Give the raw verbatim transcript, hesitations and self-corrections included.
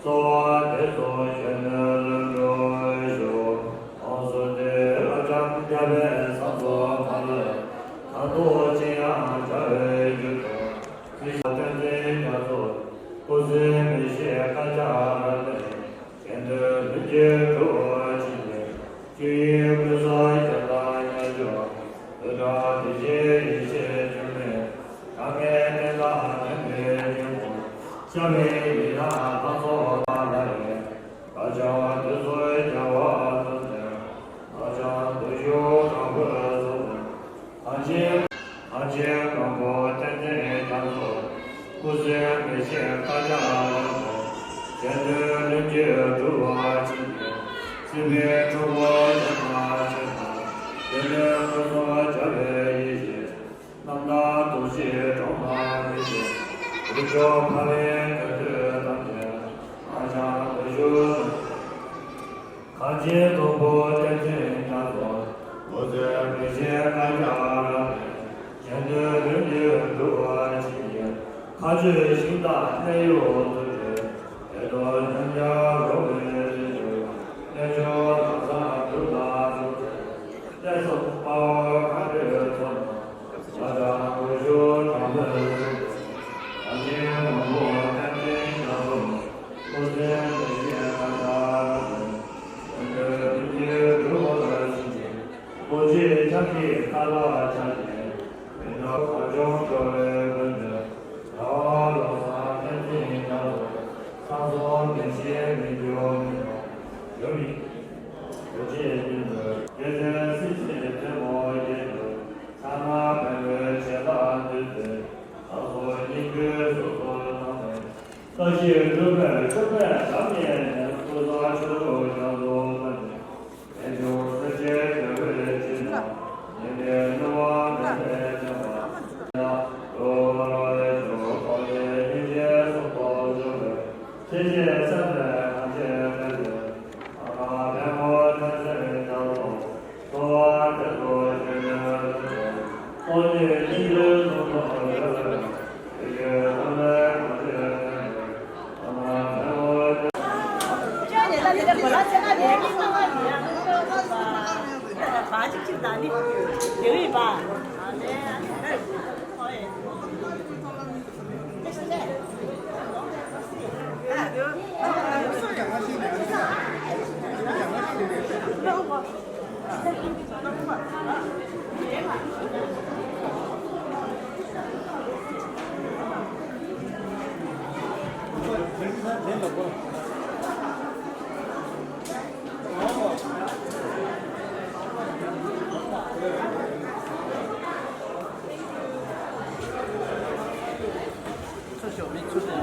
གསོལ་བ་འདེབས་སོ། གཞོན་ནུ་ལམ་འགྲོ་ཞུ། ལོངས་སུ་སྤྱོད་པའི་ལྷ་ལྕམ་སྐྱབས་པས་ཟབ་སོགས་པར། གང་འདུལ་ཅི་ཡང་བྱ་བའི་ བྱ་བའི་ཡི་རང་ལྷ་ཚོགས་ལ་ཡི། བདག་ཀྱང་དུས་སུ་རྒྱལ་བ་ཐམས་ཅད། བདག་ཀྱང་བདུད་ཞི་དྲག་པོའི་ཚོགས་དང་། གང་ཕྱིར་གང་ཕྱིར་གང་པོ་བསྟན་འཛིན་རྒྱ་མཚོ། སྐུ་ཚེ་མི་ཤིགས་བསྐལ་བརྒྱར་རོལ་པའི། གཞན་དོན་ལྷུན་གྱིས་གྲུབ་པར་བྱིན་གྱིས་བརླབ། སྲིད་པའི་འཁྲུལ་འཁོར་འཇོམས་པར་བྱེད་པ། འདི་ནི་སྐུ་གསུམ་རྒྱལ་བའི་ཡེ་ཤེས། རྣམ་དག་ཐུགས་རྗེའི་སྒྲོན་མ་ལས། འགྲོ་ཕྱོགས་འཕགས་པའི་དགེ་འདུན་ཐམས་ཅད། བདག་ཀྱང་བདུད་ཞི། གང་ཕྱིར་གང་པོ་བསྟན་འཛིན་རྒྱ་མཚོ། སྐུ་ཚེ་མི་ཤིགས་བསྐལ་བརྒྱར་རོལ་པའི། གཞན་དོན་ལྷུན་གྱིས་གྲུབ་པར་བྱིན་གྱིས། མཁའ་སྤྱོད་ཤིང་རྟ་གནས་ཡུལ་དུ་བགྲོད། བདེ་སྟོང་ཉམས་བརྒྱ་རོལ་པའི་རྩེ་མཇུག་གནས་མཆོག་ལམ་བཟང་འགྲུབ་ལ་ཐུགས་བརྩེ། གནས་གསུམ་དཔའ་བོ་མཁའ་འགྲོའི་ཚོགས་རྣམས། བདག་ཀྱང་བདུད་ཞི་དྲག་པོའི་ཚོགས་དང་། གང་ཕྱིར་གང་པོ་བསྟན་འཛིན་རྒྱ་མཚོ། སྐུ་ཚེ་མི་ཤིགས་བསྐལ་བརྒྱར་རོལ་པའི། གཞན་དོན་ལྷུན་གྱིས་གྲུབ་པར་བྱིན་གྱིས། སྐུ་མཆེད་ཁྱབ་བརྒྱའི་ཐར་པ་ཕྱག་རྒྱའི། མི་ནོར་གང་བྱུང་འགྲོ་བའི་མགོན་པོའི། རྒྱལ་བ་བློ་བཟང་བསྟན་འཛིན་རྒྱ་མཚོ། ས་འཚོ་མི་ཤེས་མི་འགྱུར་མི་ནོར། ཡུམ་ཡུམ་གྱི་སྙིང་པོའི། རྒྱལ་མཚན་སྲིད་ཞིའི་རྩེ་མོ་རྒྱས་འགྲོ། ཕྱག་ན་པད་མོའི་ཞལ་ལག་མཐིལ་མཛེས། བདག་སོགས་སྙིང་པོའི་གཟུགས་སུ་སྣང་བའི། བཀྲ་ཤིས་སྤྲུལ་པའི་མཆོད་པའི་ཞབས་ཀྱིས་བརྒྱན། ཀུན་བཟང་མཆོག་གྲུབ་རྒྱ་མཚོ་རྣམས་ཀྱི། རྗེས་འཇུག་སེམས་ཅན་བདེ་བའི་སྤྱི་དང་། ཉེ་བའི་བསླུ་བ་མེད་པའི་བསྟན་པ། ལུགས་ལ་རོལ་ཆུ་ཐོགས་ཏེ་སྙིང་རྗེ་གསུམ་ཐོག་འཇོམས་པའི། ཐེག་ཆེན་སེམས་ལས་ཐམས་ཅད་འཕེལ་བའི། ཨ་མ་བལ་མོ་བསྟན་འཛིན་རྒྱ་མཚོ། གསོལ་བ་འདེབས་སོ་རྗེ་བཙུན་ཐམས་ཅད། སྟོང་ཉིད་སྙིང་པོའི་གཟུགས་སུ་གྲུབ་པའི། དེ་ཡི་ཐོག་ལས་གང་ཆེ་ཐོན་པའི། ཨ་མ་བལ་མོ་བསྟན།